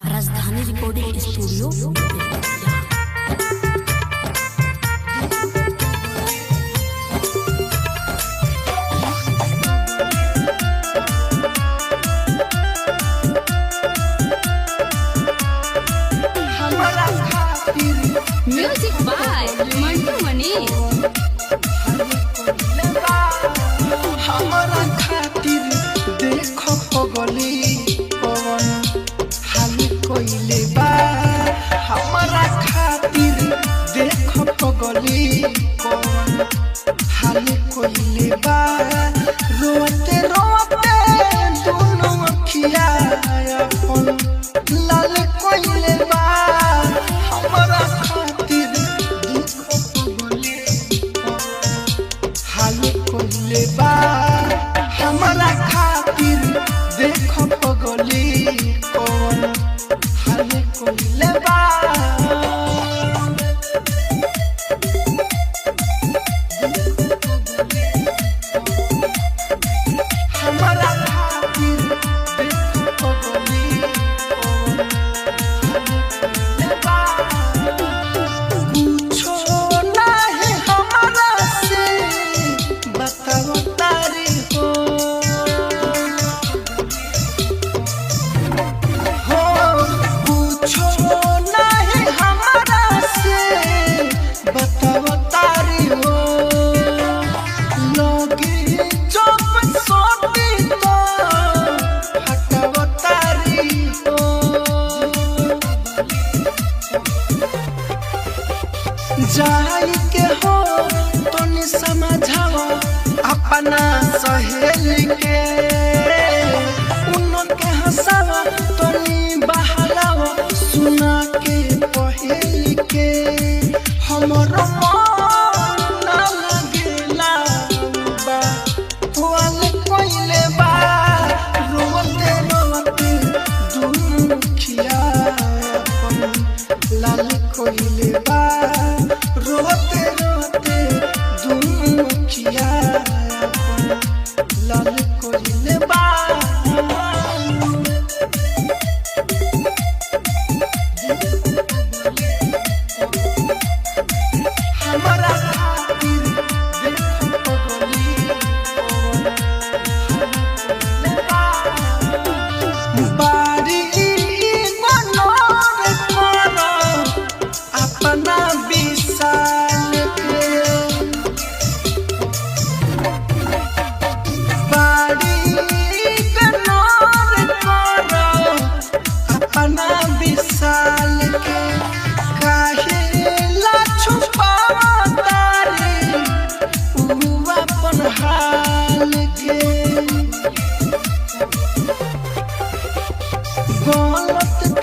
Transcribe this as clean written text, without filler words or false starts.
राजधानी recording studio Bettiah. हमरा खातिर म्यूजिक बाय मंटू मनीष। हमरा खातिर देखो पगली पवन हाल कोइले बा। हमरा खातिर देखो पगली पवन हाल कोइले बा। रोते रोते दोनों अखिया अपन लाल कोइले बा। हमरा खातिर देखो पगली पवन हाल कोइले बा। हमरा खातिर देखो पगली कौन हाल कोइले बा। हमरा खातिर देखो पगली कौन हाल कोइले बा। पूछो नाही हमरा से बताओ तारी हो। हो पूछो नाही हमरा से बताओ तारी हो। लगे जब सोती तो हटाओ तारी हो। जाई के हो तनी समझाओ अपना सहेली के, उनके हंसाओ तनी बहलाओ सुना के पहेली के। हमरो मन ना लगेला बा वाल कोइले बा। रोते रोते दुखिया अपन लाल कोइले बा। रोते रोते दुखिया अपन लाल कोइले बा। हमरा खातिर देखो पगली पवन बारी मनोर कर अपना विशाल के। बारी मनोर कर अपना विशाल के। काहे ला छुपावा तारे उ अपन हाल के। गलत